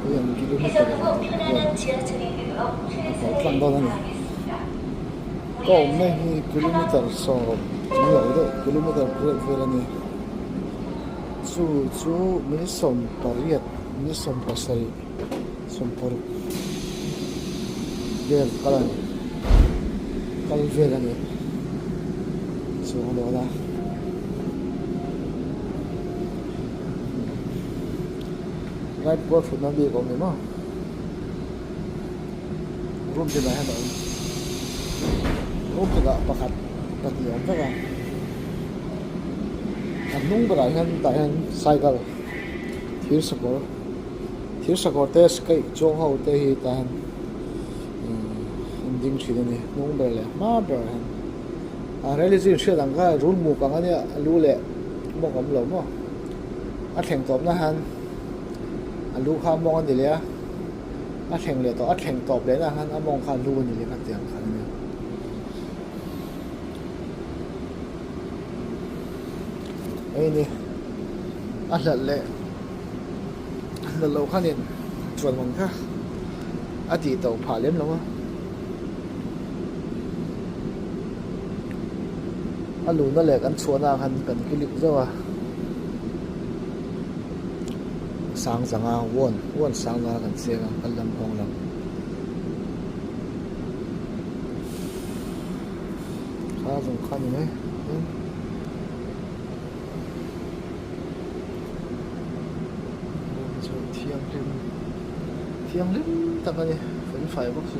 Hei an kilometer hian a kal tlang dawn a ni. Ka awmna hi kilometer sawm chung lo deuh kilometer pariat vel a ni. Chu chu minute 18 minute 17 16 vel kal a ni kal vel a ni chuang dawn a. Right pawh thutna bik a awm em aw room tinah hian a awm room tinah pakhat pahnih a awm vek a a hnung berah hian tah hian cycle thir sakawr thir sakawr te skeih chuang ho te hi tah hian an ding thin a ni hnung ber leh hma berah hian a rel hi chu in hriat ang kha rul muk ang a nia a lu leh mawng a awm lo maw. A thleng tawpna hian a lu kha a mawng a ni leh a, a thleng leh tawh a thleng tawp leh na khan a mawng kha a lu a ni leh kha tiang khan a nia. Hei ni a hlat leh a hlat loh khanin chuan man kha a tih tawh phah lem lo a. A luhna leh kan chhuahna ah khan kan click zauh a sang zanga won won sang zanga kan cheng a kan lam nghawng lam kha zawng kha a ni mai thianghlim thianghlim tak a ni fel fai bawk si.